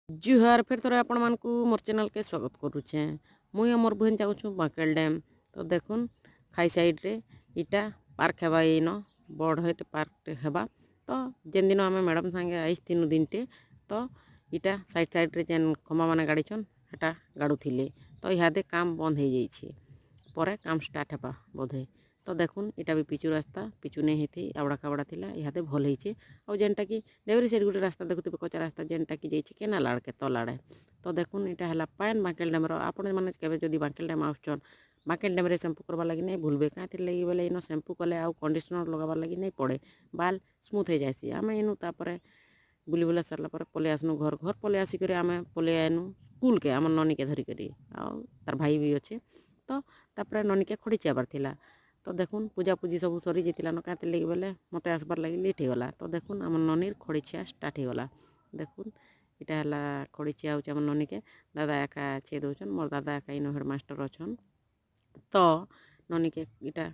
ଜୁହାର, ଫେର୍ ଥରେ ଆପଣମାନଙ୍କୁ ମୋର୍ ଚ୍ୟାନେଲ୍କେ ସ୍ୱାଗତ କରୁଛେଁ। ମୁଇଁ ଆଉ ମୋର୍ ବହିନ ଯାଉଛୁଁ ବାଙ୍କେଲ ଡ୍ୟାମ୍। ତ ଦେଖୁନ୍, ଖାଇ ସାଇଡ଼୍ରେ ଇଟା ପାର୍କ ହେବା। ଏଇନ ବଡ଼ ହେଇଟେ ପାର୍କଟେ ହେବା। ତ ଯେନ୍ ଦିନ ଆମେ ମ୍ୟାଡ଼ାମ୍ ସାଙ୍ଗେ ଆଇଥିନୁ ଦିନଟେ, ତ ଇଟା ସାଇଡ଼୍ ସାଇଡ଼୍ରେ ଯେନ୍ ଖମ୍ବାମାନେ ଗାଡ଼ିଛନ୍, ହେଟା ଗାଡ଼ୁଥିଲେ। ତ ଇହାଦେ କାମ୍ ବନ୍ଦ ହେଇଯାଇଛେ, ପରେ କାମ୍ ଷ୍ଟାର୍ଟ ହେବା ବୋଧେ। ତ ଦେଖୁନ୍, ଇଟା ବି ପିଚୁ ରାସ୍ତା, ପିଚୁ ନେଇ ହେଇଥି, ଆବଡ଼ା ଖାବଡ଼ା ଥିଲା, ଇହାଦେ ଭଲ୍ ହେଇଛେ। ଆଉ ଯେନ୍ଟାକି ଡେଉରି ସାଇଡ଼୍ ଗୋଟେ ରାସ୍ତା ଦେଖୁଥିବେ, କଚା ରାସ୍ତା, ଯେନ୍ଟାକି ଯାଇଛେ କେନାଲ୍ ଆଡ଼କେ, ତଲ୍ ଆଡ଼େ। ତ ଦେଖୁନ୍, ଇଟା ହେଲା ପାଏନ୍ ବାଙ୍କେଲ ଡ୍ୟାମ୍ର। ଆପଣମାନେ କେବେ ଯଦି ବାଙ୍କେଲ ଡ୍ୟାମ୍ ଆସୁଛନ୍, ବାଙ୍କେଲ ଡ୍ୟାମ୍ରେ ସାମ୍ପୁ କରବାର୍ ଲାଗି ନାଇଁ ଭୁଲବେ। କାଁଥିର୍ ଲାଗି ବୋଇଲେ ଇନ ସାମ୍ପୁ କଲେ ଆଉ କଣ୍ଡିସନର୍ ଲଗାବାର୍ ଲାଗି ନାଇଁ ପଡ଼େ, ବାଲ୍ ସ୍ମୁଥ୍ ହେଇଯାଏସି। ଆମେ ଇନୁ ତାପରେ ବୁଲି ବୁଲା ସାରିଲା ପରେ ପଲେଇ ଆସିନୁ ଘର। ଘର ପଲେଇ ଆସିକରି ଆମେ ପଲେଇ ଆଇନୁ ସ୍କୁଲ୍କେ ଆମର୍ ନନୀକେ ଧରିକରି, ଆଉ ତାର୍ ଭାଇ ବି ଅଛେ। ତ ତାପରେ ନନୀକେ ଖଡ଼ି ଚିଆବାର୍ ଥିଲା। ତ ଦେଖୁନ୍, ପୂଜାପୂଜି ସବୁ ସରି ଯାଇଥିଲା ନ। କାଁଥିର୍ ଲାଗି ବୋଇଲେ ମତେ ଆସବାର୍ ଲାଗି ଲେଟ୍ ହେଇଗଲା। ତ ଦେଖୁନ୍, ଆମର୍ ନନୀର୍ ଖଡ଼ି ଛିଆ ଷ୍ଟାର୍ଟ ହେଇଗଲା। ଦେଖୁନ୍, ଇଟା ହେଲା ଖଡ଼ି ଛିଆ ହଉଛେ ଆମର୍ ନନୀକେ। ଦାଦା ଏକା ଛିଏଇ ଦଉଛନ୍। ମୋର୍ ଦାଦା ଏକା ଇନ ହେଡ଼୍ ମାଷ୍ଟର୍ ଅଛନ୍। ତ ନନୀକେ ଇଟା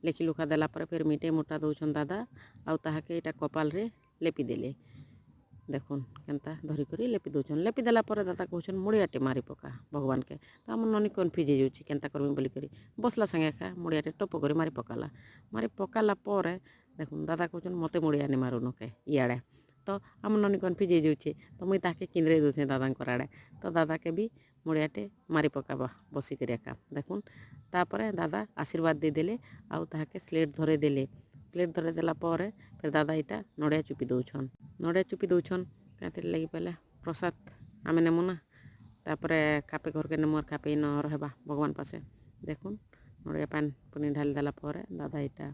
ଲେଖି ଲୁଖା ଦେଲା ପରେ ଫେର୍ ମିଠେଇ ମୁଠା ଦଉଛନ୍ ଦାଦା, ଆଉ ତାହାକେ ଇଟା କପାଲରେ ଲେପି ଦେଲେ। ଦେଖୁନ୍, କେନ୍ତା ଧରିକରି ଲେପି ଦଉଛନ୍। ଲେପି ଦେଲା ପରେ ଦାଦା କହୁଛନ୍, ମୁଡ଼ିଆଟେ ମାରି ପକା ଭଗବାନକେ। ତ ଆମର୍ ନନୀ କନଫ୍ୟୁଜ୍ ହେଇଯାଉଛି, କେନ୍ତା କରମି ବୋଲିକରି। ବସଲା ସାଙ୍ଗେ ଏକା ମୁଡ଼ିଆଟେ ଟପ କରି ମାରି ପକାଲା। ମାରି ପକାଲା ପରେ ଦେଖୁନ୍, ଦାଦା କହୁଛନ୍, ମତେ ମୁଡ଼ିଆ ନି ମାରୁନ କେ ଇଆଡ଼େ। ତ ଆମର୍ ନନୀ କନଫ୍ୟୁଜ୍ ହେଇଯାଉଛେ। ତ ମୁଇଁ ତାହାକେ କିନ୍ଦ୍ରେଇ ଦଉଛେଁ ଦାଦାଙ୍କର ଆଡ଼େ। ତ ଦାଦାକେ ବି ମୁଡ଼ିଆଟେ ମାରି ପକାବା ବସିକରି ଏକା। ଦେଖୁନ୍, ତାପରେ ଦାଦା ଆଶୀର୍ବାଦ ଦେଇଦେଲେ ଆଉ ତାହାକେ ସ୍ଲେଟ୍ ଧରେଇ ଦେଲେ। ସ୍ଲେଟ୍ ଧରେଇ ଦେଲା ପରେ ଫେର୍ ଦାଦା ଇଟା ନଡ଼ିଆ ଚୁପି ଦଉଛନ୍। ନଡ଼ିଆ ଚୁପି ଦଉଛନ୍ କାଁଥିର୍ ଲାଗି ବୋଇଲେ ପ୍ରସାଦ ଆମେ ନେମୁ ନା, ତାପରେ ଖାପେ ଘରକେ ନେମୁ ଆର୍ ଖାପେ ଇନ ରହେବା ଭଗବାନ ପାସେ। ଦେଖୁନ୍, ନଡ଼ିଆ ପାନ୍ ପୁନି ଢାଲି ଦେଲା ପରେ ଦାଦା ଇଟା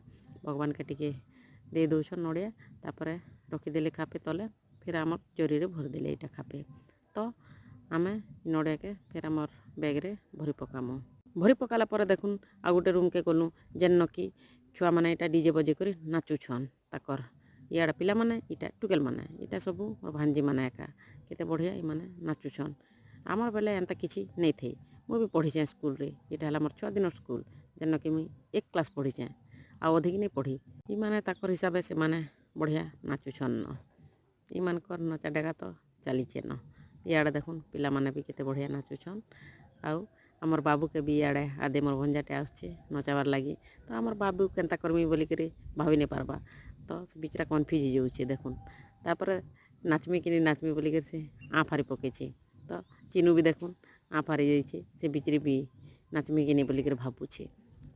ଭଗବାନକେ ଟିକେ ଦେଇ ଦଉଛନ୍ ନଡ଼ିଆ। ତାପରେ ରଖିଦେଲେ ଖାପେ ତଲେ, ଫେର୍ ଆମର୍ ଜରିରେ ଭରିଦେଲେ ଏଇଟା ଖାପେ। ତ ଆମେ ନଡ଼ିଆକେ ଫେର୍ ଆମର୍ ବ୍ୟାଗ୍ରେ ଭରି ପକାମୁ। ଭରି ପକାଲା ପରେ ଦେଖୁନ୍, ଆଉ ଗୋଟେ ରୁମ୍କେ ଗଲୁ, ଯେନ୍ନ କି ଛୁଆମାନେ ଇଟା ଡିଜେ ବଜେଇ କରି ନାଚୁଛନ୍ ତାକର୍। ଇଆଡ଼େ ପିଲାମାନେ, ଇଟା ଟୁକେଲ୍ ମାନେ, ଇଟା ସବୁ ମୋର୍ ଭାଞ୍ଜିମାନେ ଏକା। କେତେ ବଢ଼ିଆ ଇମାନେ ନାଚୁଛନ୍। ଆମର୍ ବେଲେ ଏନ୍ତା କିଛି ନେଇଥେଇ। ମୁଇଁ ବି ପଢ଼ିଛେଁ ସ୍କୁଲ୍ରେ। ଇଟା ହେଲା ମୋର୍ ଛୁଆ ଦିନର୍ ସ୍କୁଲ୍, ଯେନ୍ନକି ମୁଇଁ ଏକ କ୍ଲାସ୍ ପଢ଼ିଛେଁ, ଆଉ ଅଧିକ ନାଇଁ ପଢ଼ି। ଇମାନେ ତାକର୍ ହିସାବେ ସେମାନେ ବଢ଼ିଆ ନାଚୁଛନ୍ ନ। ଇମାନକର୍ ନଚା ଡେଗା ତ ଚାଲିଛେ ନ। ଇଆଡ଼େ ଦେଖୁନ୍, ପିଲାମାନେ ବି କେତେ ବଢ଼ିଆ ନାଚୁଛନ୍। ଆଉ ଆମର୍ ବାବୁକେ ବି ଇଆଡ଼େ ଆଦେ ମୋର୍ ଭଞ୍ଜାଟେ ଆସୁଛେ ନଚାବାର୍ ଲାଗି। ତ ଆମର୍ ବାବୁ କେନ୍ତା କର୍ମି ବୋଲିକରି ଭାବି ନାଇଁ ପାର୍ବା। ତ ସେ ବିଚରା କନଫ୍ୟୁଜ୍ ହେଇଯାଉଛେ। ଦେଖୁନ୍, ତାପରେ ନାଚ୍ମି କି ନି ନାଚ୍ମି ବୋଲିକରି ସେ ଆଁ ଫାରି ପକେଇଛେ। ତ ଚିନୁ ବି ଦେଖୁନ୍, ଆଁ ଫାରି ଯାଇଛେ। ସେ ବିଚରି ବି ନାଚ୍ମି କି ନି ବୋଲିକରି ଭାବୁଛେ।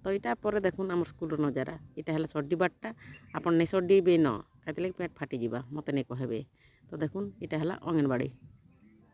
ତ ଇଟା ପରେ ଦେଖୁନ୍ ଆମର୍ ସ୍କୁଲ୍ର ନଜାରା। ଇଟା ହେଲା ସಡ್ଡି ବାଟଟା। ଆପଣ ନାଇଁ ସಡ್ଡିବେ ନ, କାଏଁଥିର୍ଲାଗି ପେଟ୍ ଫାଟିଯିବା, ମତେ ନାଇଁ କହେବେ। ତ ଦେଖୁନ୍, ଇଟା ହେଲା ଅଙ୍ଗନବାଡ଼ି।